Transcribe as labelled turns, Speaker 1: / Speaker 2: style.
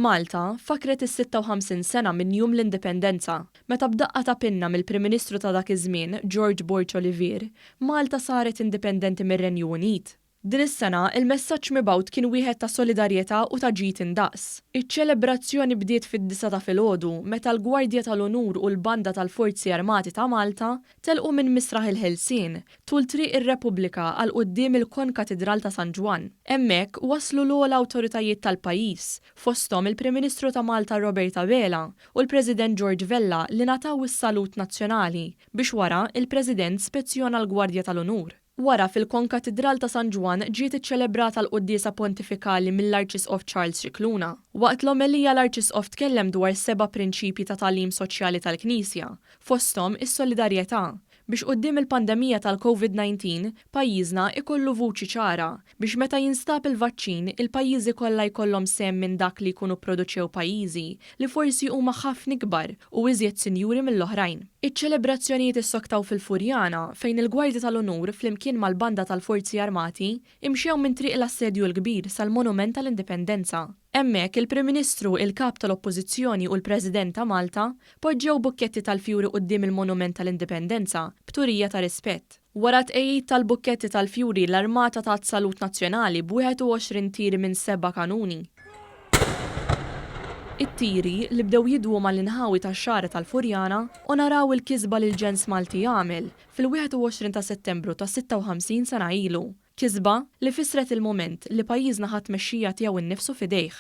Speaker 1: Malta fakkret is-56 sena minn Jum l-Indipendenza, meta b'daqqa ta' pinna mill-Prim Ministru ta' dak iż-żmien, George Borg Olivier, Malta saret indipendenti mir-Renju Unit. Din is-sena, il-messaġġ mibgħut kien wieħed ta' solidarjetà u ta' ġid indaqs. Iċ-ċelebrazzjoni bdiet fid-disgħa ta' filgħodu meta l-Gwardja tal-Unur u l-Banda tal-Forzi Armati ta' Malta telqu minn Misraħ il-Ħelsien, tul Triq ir-Repubblika għal quddiem il-Konkatidral ta' San Ġwann. Hemmhekk waslu l-ogħla awtoritajiet tal-pajjiż, fosthom il-Prim Ministru ta' Malta Robert Abela u l-President George Vella li ngħataw is-salut nazzjonali biex wara, il-President spezzjona l-Gwardja tal-Unur. Wara, fil-Konkatidral ta' San Ġwann ġiet iċċelebrata l-quddiesa pontifikali mill-Arċisqof Charles Scicluna. Waqt l-omelija l-Arċisqof tkellem dwar seba' prinċipji ta' tagħlim soċjali tal-Knisja, fosthom is-solidarjetà, biex quddiem il-pandemija tal-Covid 19 pajjiżna ikollu vuċi ċara biex meta jinstab il-vaċċin il-pajjiżi kollha jkollhom sehem minn dak li jkunu pproduċew pajjiżi li forsi huma ħafna ikbar u iżjed sinjuri mill-oħrajn. Iċ-ċelebrazzjonijiet issoktaw fil-Furjana fejn il-Gwardja tal-Unur flimkien mal-Banda tal-Forzi Armati imxew minn Triq l-Assedju l-Kbir sal-Monument tal-Indipendenza. Hemmhekk il-Prim Ministru, il-Kap tal-Oppożizzjoni u l-President ta' Malta poġġew bukketti tal-fjuri quddiem il-Monument tal-Indipendenza b'turija ta' rispett. Wara t-tqegħid tal-bukketti tal-fjuri l-Armata tat salut nazzjonali b'21 tir minn seba' kanuni. It-tiri, li bdew jidwu mal-inħawi tax-Xagħra tal-Furjana, onoraw il-kisba li l-ġens Malti għamel fil-21 ta' Settembru ta' 56 sena ilu. Kisba li fissret il-mument li pajjiżna ħa t-tmexxija tiegħu nnifsu f'idejh.